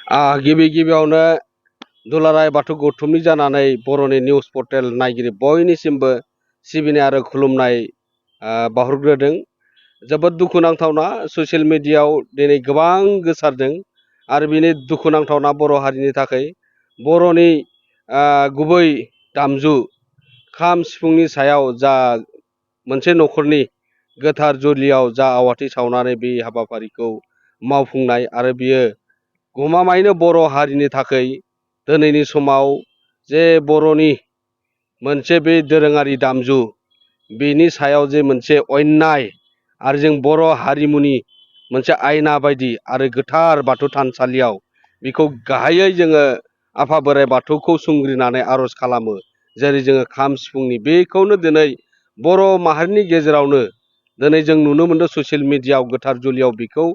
गिबि गिबियावनो दुलाराय बाथौ गौथुमनि जानानै बर'नि निउस पर्टेल नायगिरि बयनिसिमबो सिबिनाय आरो खुलुमनाय बावहरग्रोदों। जोबोद दुखुनांथावना ससियेल मिडियायाव दिनै गोबां गोसारदों आरो बिनि दुखुनांथावना बर' हारिनि थाखाय बर'नि गुबै दामजु खाम सिफुंनि सायाव जा मोनसे न'खरनि गोथार जुलियाव जा आवाथि सावनानै बे हाबाफारिखौ मावफुंनाय आरो बियो गमामायैनो बर' हारिनि थाखाय दिनैनि समाव जे बर'नि मोनसे बे दोरोङारि दामजु बेनि सायाव जे मोनसे अन्याय आरो जों बर' हारिमुनि मोनसे आयना बायदि आरो गोथार बाथौ थानसालियाव बेखौ गाहायै जोङो आफा बोराइ बाथौखौ सुंग्रिनानै आर'ज खालामो। जेरै जोङो खाम सिफुंनि बेखौनो दिनै बर' माहारिनि गेजेरावनो दिनै जों नुनो मोनदों ससियेल मिडियायाव गोथार जुलियाव बेखौ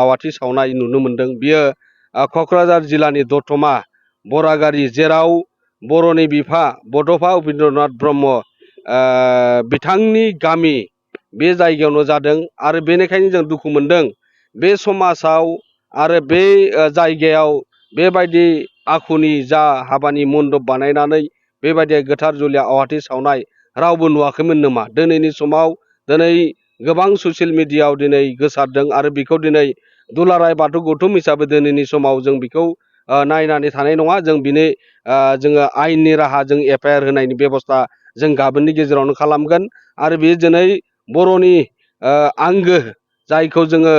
आवाथि सावनाय नुनो मोनदों। बियो क'क्राझार जिल्लानि दतमा बरागारि, जेराव बर'नि बिफा बड'फा उपेन्द्रनाथ ब्रह्म बिथांनि गामि बे जायगायावनो जादों आरो बेनिखायनो जों दुखु मोनदों बे समाजाव आरो बे जायगायाव बेबायदि आखुनि जा हाबानि मन्दप बानायनानै बेबायदि गोथार जुलियाव आवाथि सावनाय रावबो नुवाखैमोन नामा? दिनैनि समाव दिनै गोबां ससियेल मिडियायाव दिनै गोसारदों आरो बेखौ दिनै दुलाराय बाथौ गौथुम हिसाबै दिनैनि समाव जों बेखौ नायनानै थानाय नङा। जों बिनि जोङो आयेननि राहा जों एफआइआर होनायनि बेब'स्था जों गाबोननि गेजेरावनो खालामगोन आरो बेयो दिनै बर'नि आंगो जायखौ जोङो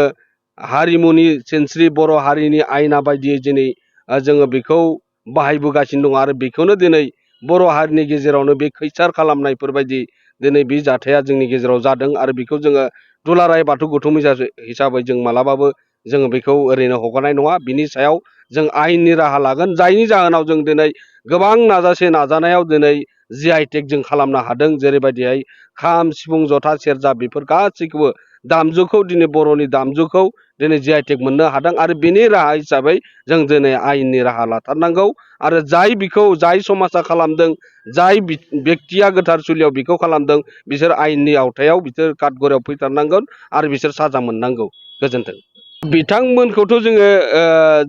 हारिमुनि सिनस्रि बर' हारिनि आयना बायदियै दिनै जोङो बेखौ बाहायबोगासिनो दङ आरो बेखौनो दिनै बर' हारिनि गेजेरावनो बे खैसार खालामनायफोरबायदि दिनै बे जाथाया जोंनि गेजेराव जादों आरो बेखौ जोङो दुलाराय बाथौ गौथुम हिसाबै जों मालाबाबो जोङो बेखौ ओरैनो हगारनाय नङा। बिनि सायाव जों आयेननि राहा लागोन, जायनि जाहोनाव जों दिनै गोबां नाजानायाव दिनै GI/टेग जों खालामनो हादों। जेरैबायदिहाय खाम सिफुं जथा सेरजा बेफोर गासैखौबो दामजुखौ दिनै बर'नि दामजुखौ दिनै GI/टेग मोननो हादों आरो बेनि राहा हिसाबै जों दिनै आयेननि राहा लाथारनांगौ आरो जाय समाजा खालामदों, जाय बेक्तिया गोथार जुलियाव बेखौ खालामदों, बिसोर आयेननि आवथायाव बिसोर काटगरायाव फैथारनांगोन आरो बिसोर साजा मोननांगौ। गोजोन्थों। बिथांमोनखौथ'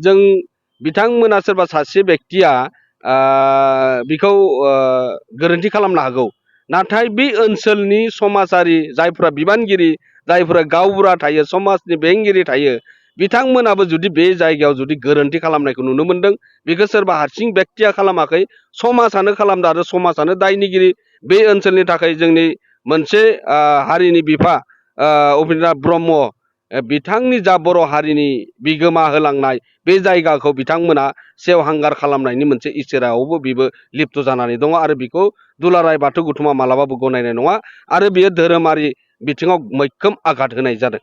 जों बिथांमोना सोरबा सासे बेक्तिया बेखौ गोरोन्थि खालामनो हागौ, नाथाय बे ओनसोलनि समाजारि जायफोरा बिबानगिरि, जायफोरा गावबुरा थायो, समाजनि बेंगिरि थायो, बिथांमोनाबो जुदि बे जायगायाव जुदि गोरोन्थि खालामनायखौ नुनो मोनदों, बेखौ सोरबा हारसिं बेक्तिया खालामाखै, समाजानो खालामदों आरो समाजानो दायनिगिरि। बे ओनसोलनि थाखाय जोंनि मोनसे हारिनि बिफा उपेन्द्रनाथ ब्रह्म बिथांनि जा बर' हारिनि बिगोमा होलांनाय बे जायगाखौ बिथांमोना सेवहांगार खालामनायनि मोनसे इसारायावबो बेबो लिप्त जानानै दङ आरो बेखौ दुलाराय बाथौ गौथुमा मालाबाबो गनायनाय नङा आरो बेयो धोरोमारि बिथिङाव मैखोम आघात होनाय जादों।